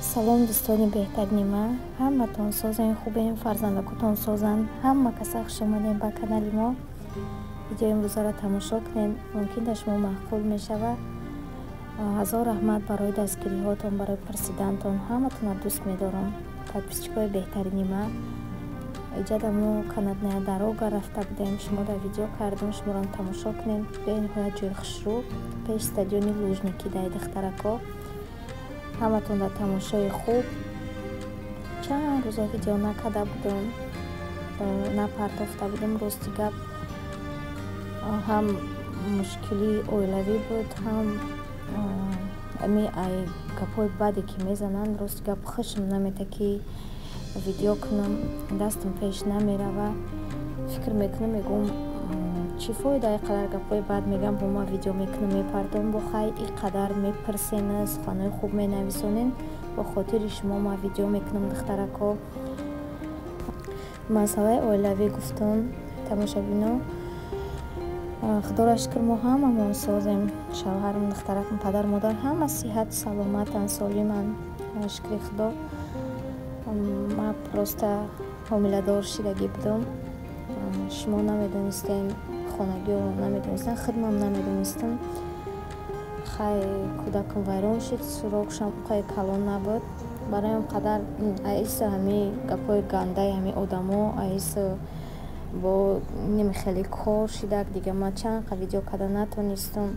Салом, дӯстони беҳтарини ман, ҳаматон созен, хубен, фарзандакотон созанд. Ҳама каса хуш омадем ба канали мо. Видеои имрӯзаро тамошо кунед, мумкин дар шумо маъқул мешавад. Ҳазор раҳмат барои дастгириҳотон, барои пурсидантон. Ҳаматонро дӯст медорам. Подписчикои беҳтарини ман. Иҷада мо канатная дорога рафта будем, шумо дар видео кардем, шуморо тамошо кунед. Бениҳоят ҷои хушрӯ, пеш стадиони Лужники дай духтарако. Ҳаматон дар тамошои хуб. Чанд рӯза видео накарда будам, напартофта будам. Рости гап, ҳам мушкилии оилавӣ буд, ҳам ами ай гапҳои баде ки мезананд, рости гап, хушм намета ки видео кунам, дастам пеш намерава. Фикр мекунам, мегӯм, чӣ фоида ин қадар гапҳои бад мегӯям, бо ман видео мекунам, мепартом, бо хай ин қадар мепурсен, суханҳои хуб менависонен, бо хотири шумо ман видео мекунам, духтарако. Масъалаи оилавӣ гуфтам, тамошобино, худоро шукр, мо ҳамамон созем. Шавҳарам, духтаракам, падару модар ҳама сиҳату саломатанд, солиманд, шукри Худо. Ман просто ҳомиладор шидагӣ будам. Шумо намедонистем, хонагиҳо намедонистанд, худмам намедонистам. Хай, кӯдакам вайрон шуд, срокшам қай калон набуд. Барои он қадар аиса ҳами гапҳои гандаи ҳами одамо, аиса бо ними хеле кор шидак, дига ман чанд қа видео карда натонистам.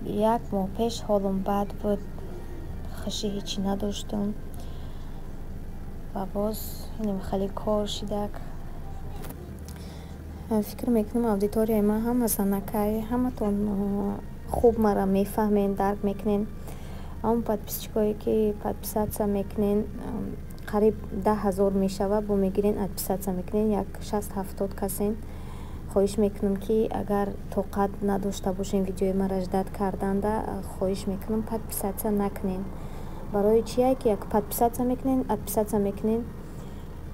Як моҳ пеш ҳолам бад буд, хушӣ ҳечӣ надоштам ва боз инам хеле кор шидак. Фикр мекунам, аудиторияи ман ҳама занакай, ҳаматон хуб маро мефаҳмен, дарк мекунен. Ҳамон подписчикое ки подписаться мекунен, қариб 10 000 мешавад, бо мегирен, отписаться мекунен, як 60-70 касен. Хоҳиш мекунам, ки агар тоқат надошта бошем видеои маро ждать карданда, хоҳиш мекунам, подписаться накунен. Барои чие ки як подписаться мекунен, отписаться мекунен,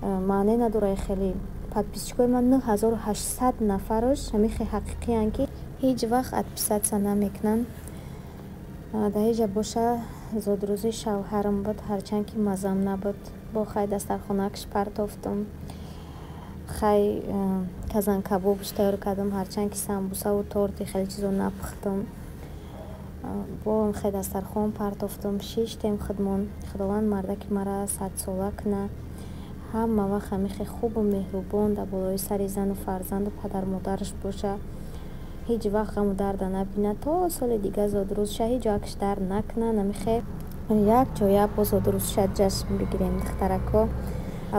маъне надорад. Хеле подписчикои ман, 9800 нафараш ҳамихе ҳақиқиянд, ки ҳеҷ вақт отписаться намекунанд. Дар ҳеҷ ҷа боша, зодрӯзи шавҳарам буд, ҳарчанд ки мазам набуд, бо хай дастархонакш партофтам, хай казанкабобш тайёр кардам, ҳарчанд ки самбусаву торти хеле чизо напухтам, бо хай дастархон партофтам, шиштем худмон. Худованд мардаки мара садсола куна, ҳама вақт ҳамихе хубу меҳрубон дар болои сари зану фарзанду падару модараш боша, ҳеҷ вақт ғаму дарда набинад. То соли дига зодрӯзша ҳеҷ акш дард накунад, намихе як ҷоя бо зодрӯзша ҷашн бигирем. Духтарако,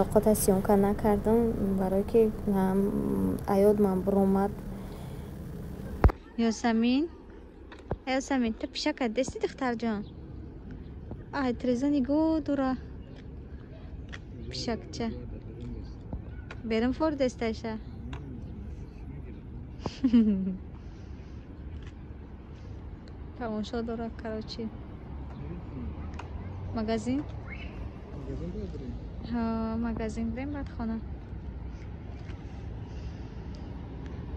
авқота съёмка накардам, барое ки аёдман буромад. Ёсамин, Ёсамин, ту пишака дести, духтарҷон? Ай, треза нигоҳ дора, пишакча берун фор десташа. Тамошо дора. Короче, магазин, магазин бирем, баъд хона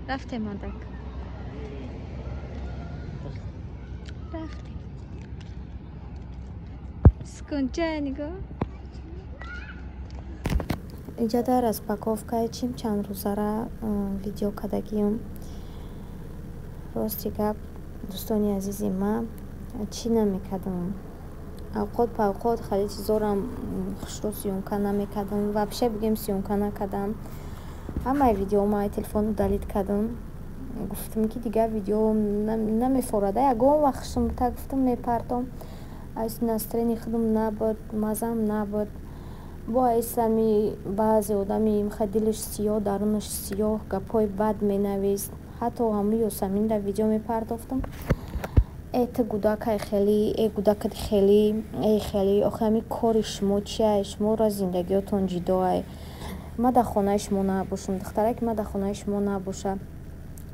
рафтем. Мадак, рафтем. Скунча нигоҳ. Иҷода распаковкаи чим чанд рӯзара видео кардагиюм. Рости гап, дӯстони азизи ман, чӣ намекардам, авқот павқот хеле чизорам хушрӯ съёмка намекардам, вообще бигем, съёмка накардам. Ҳамаи видеома ай телефон удалить кардам. Гуфтам, ки дигар видео намефорада, ягон вақт хушм та гуфтам, мепартом. Аз настроени худам набуд, мазам набуд. Бо айсами баъзе одами ха дилаш сиёҳ, дарунаш сиёҳ, гапҳои бад менавист. Ҳатто ҳамун Ёсамин дар видео мепартофтам: «Э, ту гудакай хелӣ, э, гудакат хелӣ, эй хелӣ». Охи ҳами кори шумо чиай? Шуморо зиндагиётон ҷудоай. Ма дар хонаи шумо набошам, духтараки ма дар хонаи шумо набоша.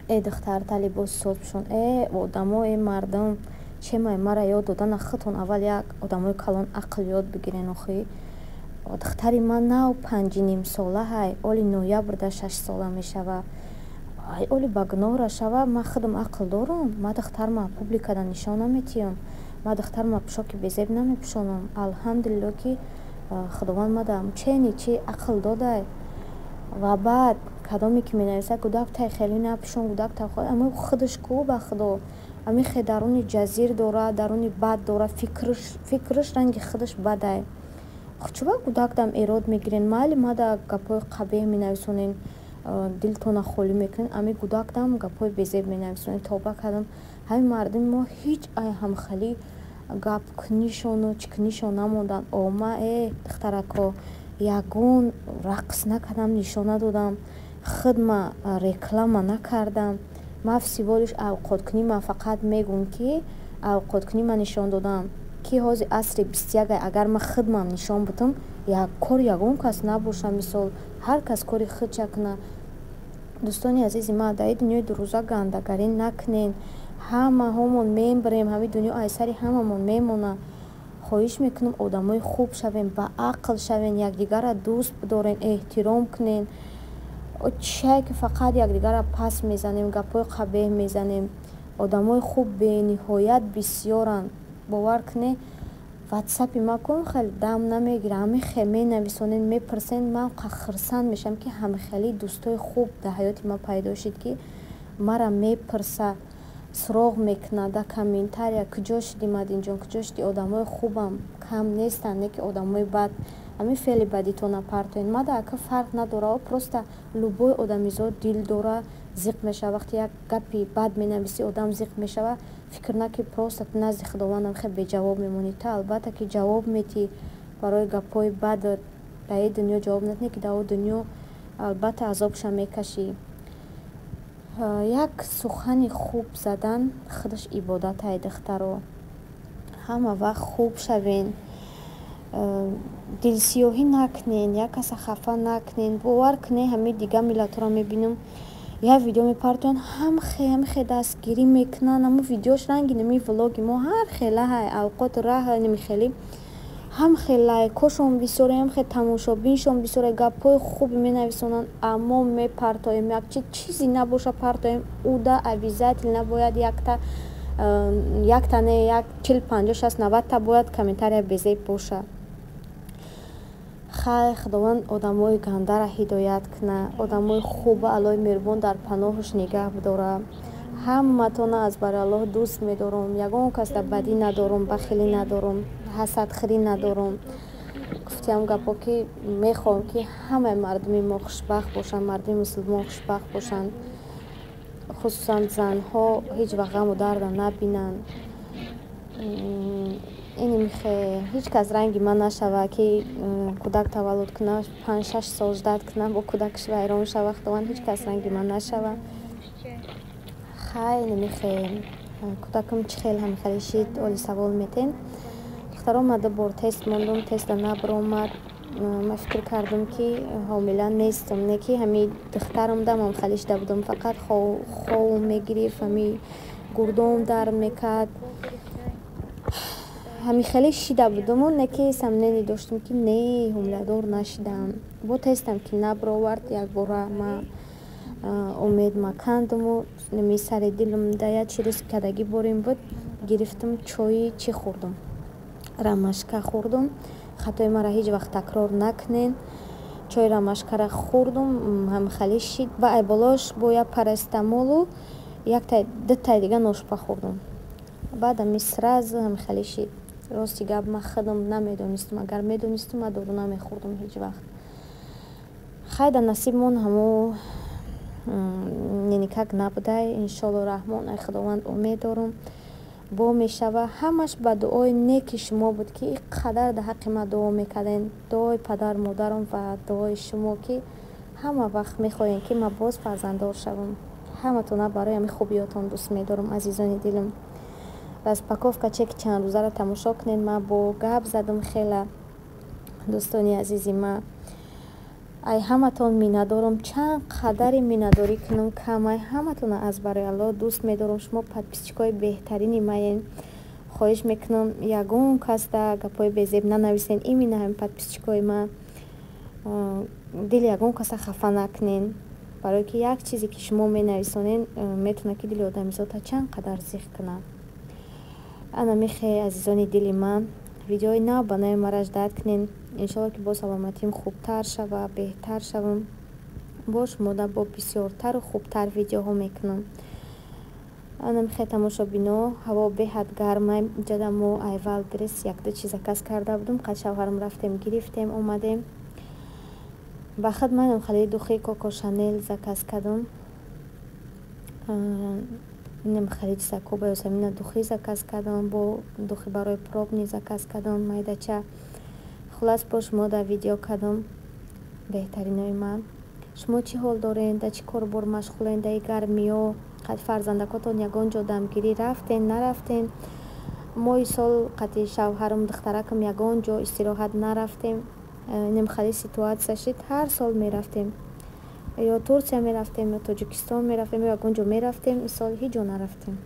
Э, духтар, та либоси соз пӯшон. Э, одамо, э, мардум, чемай мара ёд додана? Худтон аввал як одамои калон ақл ёд бигирен. Охи духтари ман нав 5,5 сола ҳай, оли ноябрда 6 сола мешава. Ай, оли ба гуноҳ рашава, ман худам ақл дорам. Ман духтарма публикада нишон наметиҳам. Ма духтарма пӯшоки безеб намепӯшонам. Алҳамдулилло, ки Худованд мада чени чи ақл додай. Ва баъд кадоме ки менависад: «Кӯдак тай хеле напӯшон, кӯдак та», ами худаш ку, ба Худо, ами хе даруни ҷазир дора, даруни бад дора, фикриш ранги худаш бадай. Чӯба кӯдакдам эрод мегирен? Майли, мада гапҳои қабеҳ менависонен, дилтона холӣ мекунен, ами кӯдакдам гапҳои безеб менависонен. Тавба кардам, ҳамин мардуми мо ҳеҷ ай ҳамхелӣ гапкунишону чикунишон намонданд. Ома, э духтарако, ягон рақс накардам, нишон надодам, худма реклама накардам. Ма всего лишь авқоткунӣ, ма фақат мегӯм, ки авқоткунӣ ма нишон додам, ки ҳозир асри 21. Агар ма худмам нишон будам, як кор ягон кас набоша. Мисол, ҳар кас кори худша куна. Дӯстони азизи ма, дар ин дунёи дурӯза гандагарӣ накунен. Ҳамаҳомон мебарем, ҳамин дунё аз сари ҳамамон мемонад. Хоҳиш мекунам, одамои хуб шавем, ба ақл шавем, якдигарро дӯст бидорем, эҳтиром кунем. Чие ки фақат якдигарро пас мезанем, гапҳои қабеҳ мезанем? Одамои хуб бениҳоят бисёранд, бовар кунед. Ватсапи ма кун, хеле дам намегира, ҳамин хел менависонед, мепурсед. Ман хурсанд мешавам, ки ҳамхели дӯстои хуб дар ҳаёти ман пайдо шид, ки мара мепурса, суроғ мекунад дар комментария: «Куҷо шудӣ, Мадинҷон, куҷо шудӣ?» Одамои хубам кам нестанд, не ки одамои бад. Ҳамин феъли бадитона партоед. Мада ака фарқ надора, просто любой одамизод дил дора, зиқ мешава. Вақте як гапи бад менависӣ, одам зиқ мешава. Фикр накӣ, просто назди Худовандам хел беҷавоб мемонӣ. Та албатта ки ҷавоб метӣ барои гапҳои бадат. Дар ин дунё ҷавоб надиҳӣ, ки дар он дунё албатта азобша мекашӣ. Як сухани хуб задан худаш ибодат ай. Духтаро, ҳама вақт хуб шавен, дилсиёҳӣ накунен, як каса хафа накунен. Бовар кунед, ҳамин дигар миллатҳоро мебинам, як видео мепартоянд, ҳамхе дастгирӣ мекунанд. Ҳамун видеош ранги нами влоги мо ҳар хелаҳай, авқоту раҳ намихелӣ, ҳамхе лайкҳошон бисёре, ҳамхе тамошобиншон бисёре, гапҳои хубе менависонанд. Аммо мепартоем, як чизе набоша партоем, уда обязательно бояд якта не, як 40, 50, 60, 90-та бояд комментария безеб боша. Хай, Худованд одамои гандара ҳидоят куна, одамои хуба Аллоҳи меҳрубон дар паноҳаш нигаҳ бидора. Ҳаматона аз бари Аллоҳ дӯст медорам. Ягон кас дар бадӣ надорам, бахилӣ надорам, ҳасадхӯрӣ надорам. Гуфтиам гапҳо, ки мехоҳам, ки ҳамаи мардуми мо хушбахт бошанд, мардуми мусулмон хушбахт бошанд, хусусан занҳо ҳеҷ вақт ғаму дарда набинанд. Инихе ҳеҷ кас ранги ман нашава, ки кӯдак таваллуд куна, 5-6 сол ждать куна, бо кӯдакаш вайрон шава. Худованд, ҳеҷ кас ранги ман нашава. Хай, немихе кӯдакам чӣ хел ҳамихеле шид, оли савол метен. Духтаро, ма ду бор тест мондум, теста набаромад. Ма фикр кардам, ки ҳомила нестам, не ки ҳами духтарам дамам хеле шида будам, фақат ховм мегирифт, ҳами гурдом дард мекард, ҳами хеле шида будуму, не ки сомнение доштам, ки не, ҳомиладор нашидам. Бо тестам ки набаровард, якбора ма умед макандуму неми сари дилам да як чиз кадагӣ борем буд. Гирифтам, чои чӣ хӯрдум, ромашка хӯрдум. Хатои маро ҳеҷ вақт такрор накунен. Чои ромашкара хӯрдум, ҳамихеле шид. Ба ай болош бо як парацетамолу якта дутаи дига ношпа хӯрдум. Баъд ами сразу ҳамихеле шид. Рости гап, ман худам намедонистам. Агар медонистам, ман дору намехӯрдум ҳеҷ вақт. Хай, дар насибмон ҳамо никак набудай. Иншоалло раҳмон, ай Худованд умед дорам, бо мешава. Ҳамаш ба дуои неки шумо буд, ки ин қадар дар ҳаққи ман дуо мекардем. Дуои падару модарам ва дуои шумо, ки ҳама вақт мехоҳем, ки ман боз фарзанддор шавам. Ҳаматона барои ҳамин хубиётон дӯст медорам, азизони дилам. Распаковка чеки чандрӯзаро тамошо кунед. Ман бо гап задам хела. Дӯстони азизи ма, ай ҳаматон миннатдорам. Чанд қадаре миннатдорӣ кунам, кам. Ай ҳаматона аз барои Аллоҳ дӯст медорам. Шумо подписчикҳои беҳтарини маен. Хоҳиш мекунам, ягон кас да гапҳои безеб нанависен. Именно ҳамин подписчикҳои ма, дили ягон каса хафа накунен, барое ки як чизе ки шумо менависонен, метавонад, ки дили одамизода чанд қадар зиқ кунад. Ана михе, азизони дили ман, видеои нав ба нави мара ждать кунен. Иншолло, ки бо саломатиам хубтар шава, беҳтар шавам, бо шумода бо бисёртару хубтар видеоҳо мекунам. Ана михе, тамошобино, ҳаво беҳад гармай. Ҷада мо ай Вайлдберриз якду чиз заказ карда будум, қад шавҳарам рафтем, гирифтем, омадем. Ба худ манам хали духи Коко Шанел заказ кардам. Инам хали чизако ба Ёсамина духи заказ кардам, бо духи барои пробный заказ кардам, майдача. Хулас, бо шумо да видео кардам. Беҳтаринои ман, шумо чӣ ҳол дорен? Да чӣ корубор машғулен даи гармиё? Қад фарзандакотон ягон ҷо дамгирӣ рафтен, нарафтен? Моҳи сол қати шавҳарам, духтаракам ягон ҷо истироҳат нарафтем. Инам хали ситуация шид. Ҳар сол мерафтем, ё Турсия мерафтем, ё Тоҷикистон мерафтем, ё ягон ҷо мерафтем. Исол ҳеҷ ҷо нарафтем.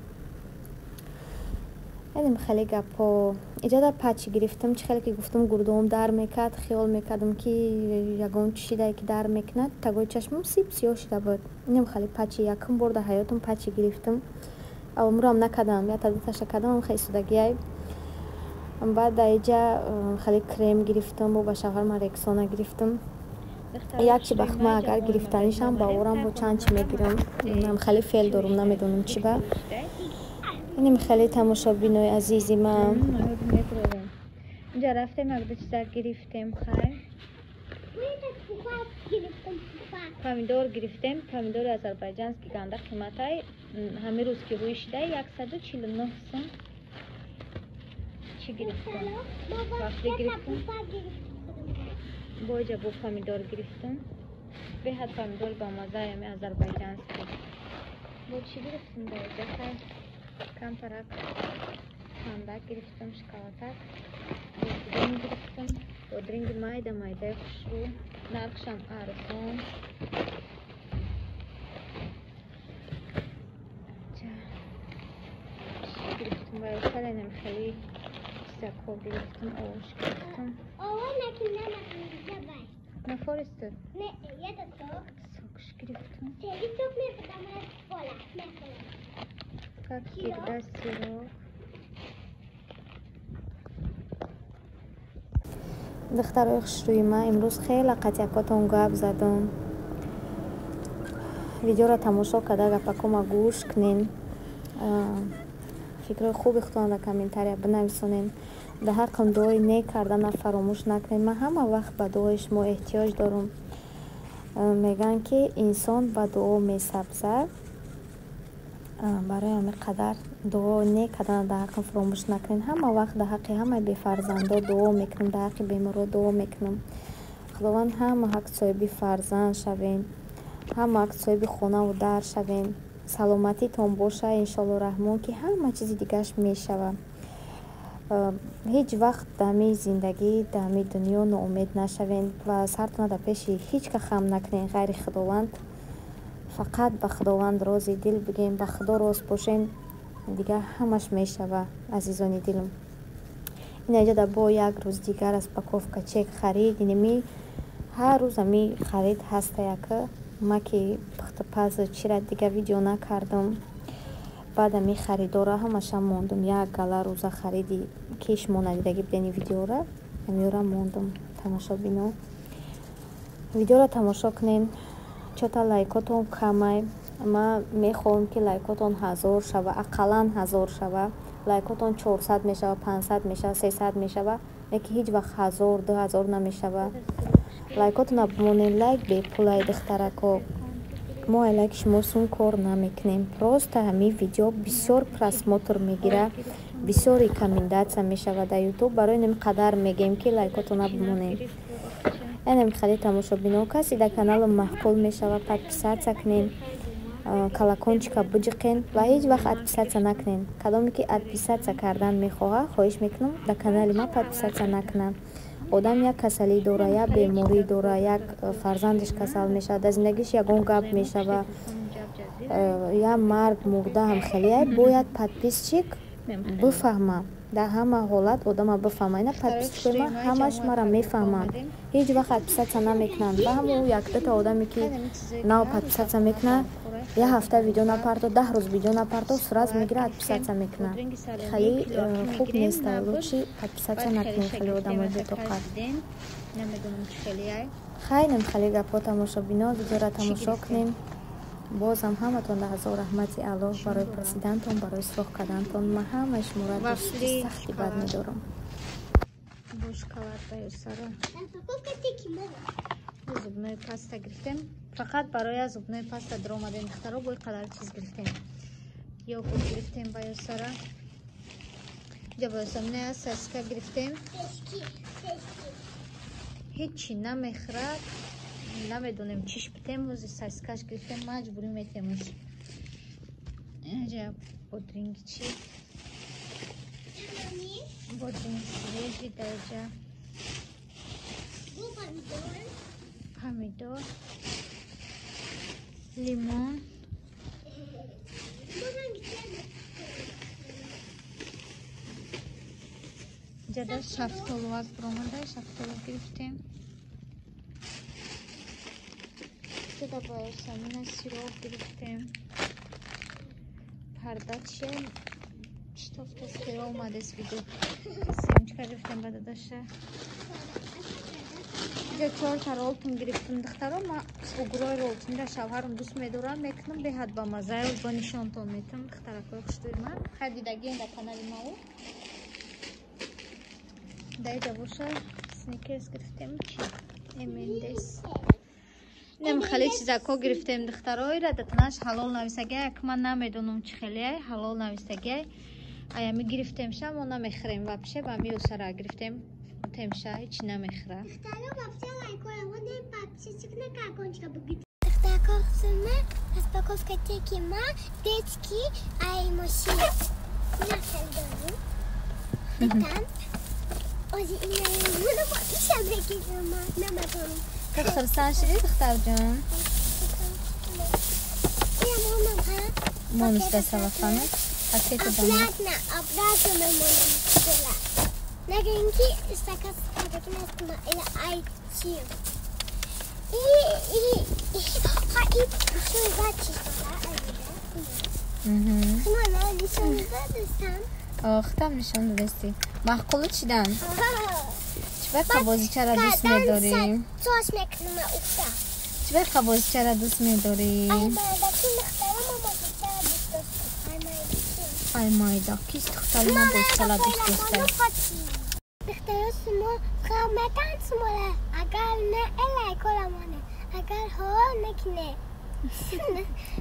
Инам хеле гапҳо. Иҷода патч гирифтам. Чӣ хеле ки гуфтам, гурдоам дар мекард, хиёл мекардам, ки ягон чӣ шидае, ки дар мекунад. Тагои чашмам сип сиёҳ шида буд. Инам хеле патч и, якум бор дар ҳаётам патч и гирифтам. Умрам накардам, якта дуташа кардам, хеле истодагиай. Баъд дар иҷа хеле крем гирифтам, бо ба шавҳарма Рексона гирифтам. Як чи бахма агар гирифтанишам ба орам, бо чанд чи мегирам. Хеле феъл дорум, намедонам чӣ ба. Инем хеле, тамошобинои азизи ман. Инҷа рафтем, якду чиза гирифтем, хай. Помидор гирифтем, помидори азербайҷанский ганда қиматай. Ҳамин рӯз ки рӯи шидай, 149 сум. Чӣ гирифтам? Вафли гирифтам. Бо иҷа бо помидор гирифтам. Беҳад помидори бамаззаи ҳами азербайҷанский. Бо чӣ гирифтам дар иҷа, хай? Камтарак пандак гирифтам, шоколадак, бодринг гирифтам, бодринги майда майдаи хушрӯ, нархшам арзон. Чӣ гирифтам? Ва хеле чизакҳо гирифтам, ош гирифтам. Нафористу сокш гирифтам. Как всегда, сырок. Духтарои хушрӯи ман, имрӯз хеле қатъякотон гап задам. Видеоро тамошо карда, гапакома гӯш кунен, фикрҳои хуби худтонро дар комментария бинависонен. Дар ҳаққам дуои нек кардана фаромӯш накунед. Ман ҳама вақт ба дуои шумо эҳтиёҷ дорам. Мегӯянд, ки инсон ба дуо месабзад. Барои ҳамин қадар дуо нек кардана дар ҳаққам фаромӯш накунед. Ҳама вақт дар ҳаққи ҳамаи бефарзандо дуо мекунам, дар ҳаққи беморо дуо мекунам. Худованд, ҳама ҳақ соҳиби фарзанд шавем, ҳама ҳақ соҳиби хонаву дар шавем. Саломатитон боша, иншоалло раҳмон, ки ҳама чизи дигараш мешавад. Ҳеҷ вақт дар ҳамин зиндагӣ, дар ҳамин дунё ноумед нашавем ва сартона дар пеши ҳеҷ ка хам накунем, ғайри Худованд. Фақат ба Худованд рози дил бигем, ба Худо рост бошем, дигар ҳамаш мешава. Азизони дилам, ина иҷода бо як рӯз дигар распаковка чек, харид. Инеми ҳар рӯз ҳами харид ҳаста. Яка ма ки пухтупазу чира дигар видео накардам. Баъд ами харидора ҳамаша мондум. Як гала рӯза хариди, ки шумо надидагӣ будени видеора, ҳамиёра мондум. Тамошобино, видеоро тамошо кунем. Чота лайкотон камай. Ман мехоҳам, ки лайкотон 1000 шава, ақаллан 1000 шава. Лайкотон 400 мешава, 500 мешава, 300 мешава, лекин ҳеҷ вақт 1000, 2000 намешава. Лайкотона бимонед, лайк бепулай, духтарако. Мо ай лайки шумо сум кор намекунем. Просто ҳамин видео бисёр просмотр мегирад, бисёр рекомендация мешавад дар Ютуб. Барои ин қадар мегӯем, ки лайкотона бимонед. Янам хеле, тамошобино, касе дар каналам маъқул мешава, подписаться кунед, колокольчика биҷиқен ва ҳеҷ вақт отписаться накунед. Кадоме ки отписаться кардан мехоҳад, хоҳиш мекунам, дар канали ман подписаться накунад. Одам як касалӣ дора, як беморӣ дора, як фарзандаш касал мешавад, дар зиндагиш ягон гап мешава, як мард мурда ҳам хеле бояд подписчик бифаҳма. Дар ҳама ҳолат одама бифаҳма. Ина подписчикои ман ҳамаш мара мефаҳманд, ҳеҷ вақт отписаться намекунанд. Ба ҳамон якдута одаме, ки нав подписаться мекунад. Як ҳафта видео напарто, 10 рӯз видео напарто, сразу мегира, отписаться мекуна. Хеле хуб неста, лучше подписаться накунем хеле одамои бетоқат. Хайнем хеле гапҳо, тамошобино, видеора тамошо кунем. Бозам ҳаматон да ҳазор раҳмати Аллоҳ барои пурсидантон, барои суроғ кардантон. Ман ҳамаи шуморо дӯсти сахти бад медорам. Бо шоколад ба Ёсара. Зубной паста гирифтем. Фақат барои зубной паста даромадем, духтаро, бо қадар чиз гирифтем. Йогурт гирифтем ба Ёсара. Инҷа ба Ёсамина сосиска гирифтем. Ҳечи намехӯрад. Намедонем чиш битем, ҳозир сосискаш гирифтем, маҷбурӣ метемаш. Инҷа бодринги чи? Бодринги свежий даҷа. Помидор, лимон. Ҷада шафтолу аз баромада, шафтолу гирифтем. Ҷада ба Ёсамина сироп гирифтем. Парда чия? Штофта сиро омадест видео. Семечка гирифтем ба дадаша. Инҷа чорта ролтон гирифтем, духтаро. Ма угрои ролтонро шавҳарам дӯст медорам, мекунам беҳад ба мазза. Бо нишонтон метам, духтаракои хушдӯи ман. Хай дидагиен дар канали мау. Даиҷа боша сникерс гирифтем, чи M&M's. Инам хеле чизако гирифтем, духтаро. Ира датанаш ҳалол нависагиай, як ман намедонам чӣ хелеай, ҳалол нависагиай. Аями гирифтемша, мо намехӯрем вообще, ба ми Ёсара гирифтем. Темша ҳеч намехӯра. Духтаро, вообще лайкора монем, подписчик на какончика бугит. Духтаро, хусуна распаковка теки ма, детский, ай мошина. На хелдору. Там ози ина муну бо иша мегирам, намедонам. Хурсанд шудӣ, духтарҷон? Монуста салафана. Пакета дамо. Обратно, обратно мемонам. Нагин ки стакас кардагин аст ма ила ай чи. И и ха и шуй бад чиз дора азиза. Шумо на нишон додастам. Худам нишон додастӣ. Маъқулу чидан? Чӣ вақт бозичара дӯст медорӣ? Сос мекунам уфта. Чӣ вақт бозичара дӯст медорӣ? Ай майдаки духтара ма бозичара дӯст доштам. Ай майдаки. Ай майдаки духтари ма бозичара дӯст доштам. Духтаро, шумо ғам шуморо, агар не лайкора монед, агар ҳо накине.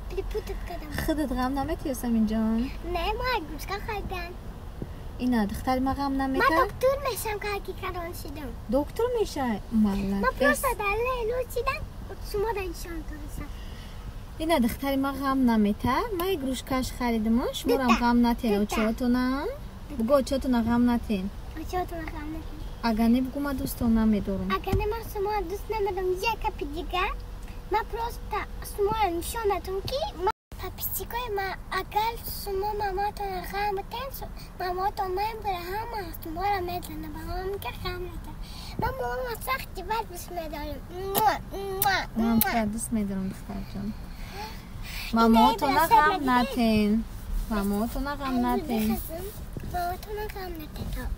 Перепутать кардам. Худат ғам наметӣ, Ёсаминҷон? Не, ма игрушка харидам. Ина духтари ма ғам намета? Ма доктор мешам, ки калон шидам. Доктор мешай? Ма просто дар лелу шидам, шуморо нишон додам. Ина духтари ма ғам намета? Ма игрушкаш харидам, шуморам ғам натен, очиҳотонам. Буго, очиҳотона ғам натен. Очиҳотона ғам натен. Агар не бугу, ма дӯстон намедорам. Агар не, ман шуморо дӯст намедорам. Як капи дигар, ма просто шуморо нишон додам, ки подписчикои ма, агар шумо маматонро ғам битен, маматон мебура, ҳама шуморо медонад, ба ман ки ғам натен. Ман мамаро сахти бад дӯст медорам. Ман туро дӯст медорам, духтарҷон. Мамаотона ғам натен. Мамаотона ғам натен. Мамаотона ғам натен.